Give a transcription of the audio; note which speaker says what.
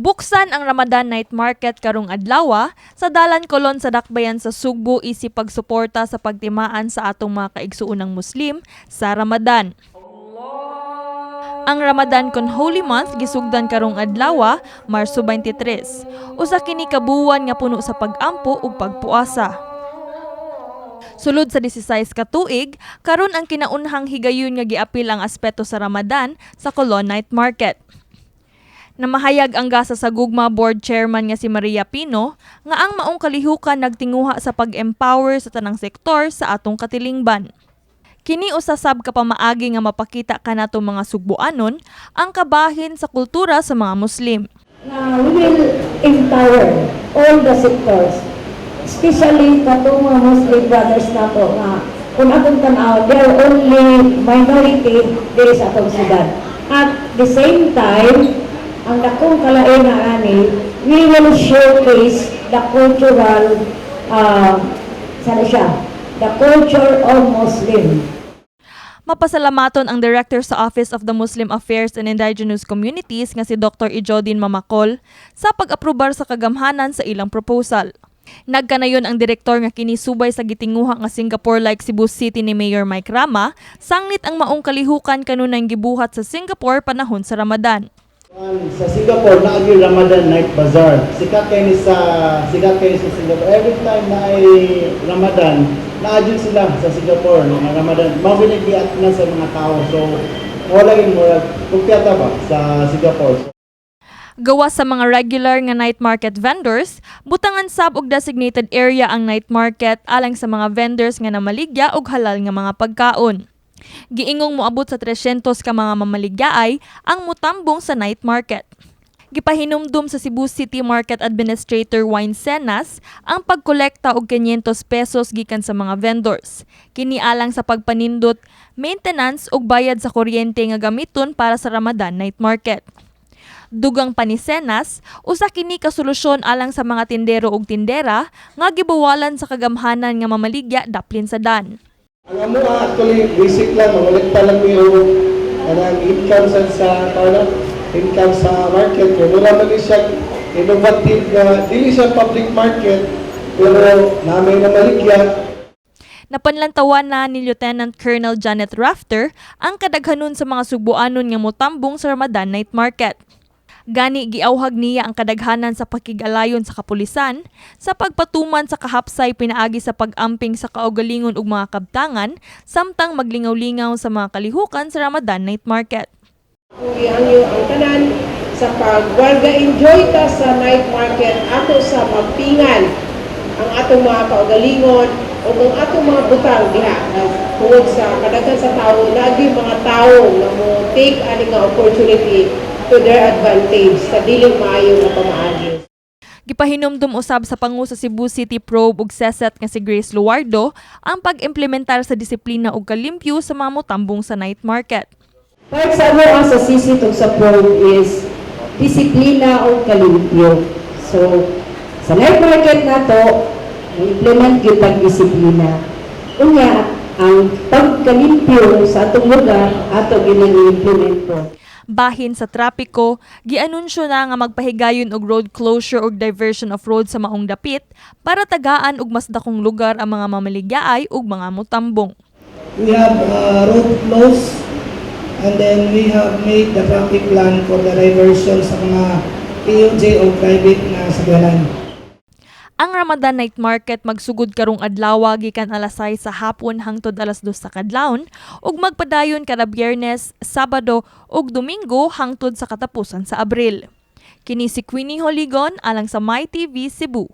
Speaker 1: Buksan ang Ramadan Night Market karong adlaw sa Dalan Colon sa Dakbayan sa Sugbo isip pagsuporta sa pagtimaan sa atong mga kaigsuonang Muslim sa Ramadan. Ang Ramadan kon Holy Month gisugdan karong adlaw, Marso 23. Usa kini ka buwan nga puno sa pag-ampo ug pagpuasa. Sulod sa 16 ka tuig, karon ang kinaunhang higayon nga giapil ang aspeto sa Ramadan sa Colon Night Market. Namahayag ang gasa sa Gugma Board Chairman nga si Maria Pino nga ang maong kalihukan nagtinguha sa pag-empower sa tanang sektor sa atong katilingban. Kini usa sab ka pamaagi nga mapakita kanato mga Sugboanon ang kabahin sa kultura sa mga Muslim.
Speaker 2: Na we will empower all the sectors, especially katong mga Muslim brothers nato nga kung atong tan-aw, they are only minority diri sa atong syudad. At the same time, ang dakong kalain na ani, we will showcase the cultural, sana siya, the culture of Muslim.
Speaker 1: Mapasalamaton ang director sa Office of the Muslim Affairs and Indigenous Communities nga si Dr. Ijodin Mamakol sa pag-aprobar sa kagamhanan sa ilang proposal. Nagkanayon ang direktor nga kini subay sa gitinguha nga Singapore-like Cebu City ni Mayor Mike Rama, sanglit ang maong kalihukan kanunay gibuhat sa Singapore panahon sa Ramadan.
Speaker 3: Sa Singapore, naa gyud Ramadan Night Bazaar. Sikat kay sa Singapore. Every time na ay Ramadan, naa jud sila sa Singapore nga Ramadan. Mao gyud na sa mga tao. So wala gyud murag kumpiyata ba sa Singapore.
Speaker 1: Gawas sa mga regular nga night market vendors, butangan sab og designated area ang night market alang sa mga vendors nga namaligya og halal nga mga pagkaon. Giingong moabot sa 300 ka mga mamaligyaay ang mutambong sa night market. Gipahinumdum sa Cebu City Market Administrator Wine Senas ang pagkolekta og 500 pesos gikan sa mga vendors. Kini alang sa pagpanindot, maintenance ug bayad sa kuryente nga gamiton para sa Ramadan Night Market. Dugang pa ni Senas, usa kini ka solusyon alang sa mga tindero ug tindera nga gibawalan sa kagamhanan nga mamaligya daplin sa dan.
Speaker 4: Ang amo actually basic lang, mangolekta lang mi og kanang income sa ano, income sa market kay mura man ni siya innovative nga dili siya public market pero namay na maligya.
Speaker 1: Napanlantawan na ni Lieutenant Colonel Janet Rafter ang kadaghanon sa mga Sugboanon nga motambong sa Ramadan Night Market. Gani giawhag niya ang kadaghanan sa pakig-alayon sa kapulisan sa pagpatuman sa kahapsay pinaagi sa pag-amping sa kaugalingon ug mga kabtangan samtang maglingaw-lingaw sa mga kalihukan sa Ramadan Night Market.
Speaker 5: Kung iangyo ang tanan sa pag enjoy ta sa night market, ato sa magpingan ang atong mga kaugalingon o ang atong mga butang diha tungod sa kadaghan sa tao, lagi mga tao nga mo take ani nga opportunity to their advantage sa dili maayo nga pamaagi.
Speaker 1: Gipahinumdum usab sa pangu sa Cebu City Probe ug CESET nga si Grace Luardo ang pag-implementar sa disiplina ug kalimpyo sa mga motambong sa night market.
Speaker 2: Part sa amo sa CC ug sa probe is disiplina o kalimpyo. So, sa night market nato, implement gyud tag disiplina. Unya, ang pagkalimpyo sa atong lugar, ato gyud nang i-implement po.
Speaker 1: Bahin sa trapiko, gianunsyo na nga magpahigayon og road closure ug diversion of road sa maong dapit para tagaan og mas dakong lugar ang mga mamaligyaay ug mga motambong.
Speaker 6: We have road closed and then we have made the traffic plan for the diversion sa mga PUJ o private na sakyanan.
Speaker 1: Ang Ramadan Night Market magsugod karong adlaw gikan alas 6 sa hapon hangtod alas 2 sa kadlawon ug magpadayon kada Biyernes, Sabado ug Domingo hangtod sa katapusan sa Abril. Kini si Queenie Holigon alang sa MyTV Cebu.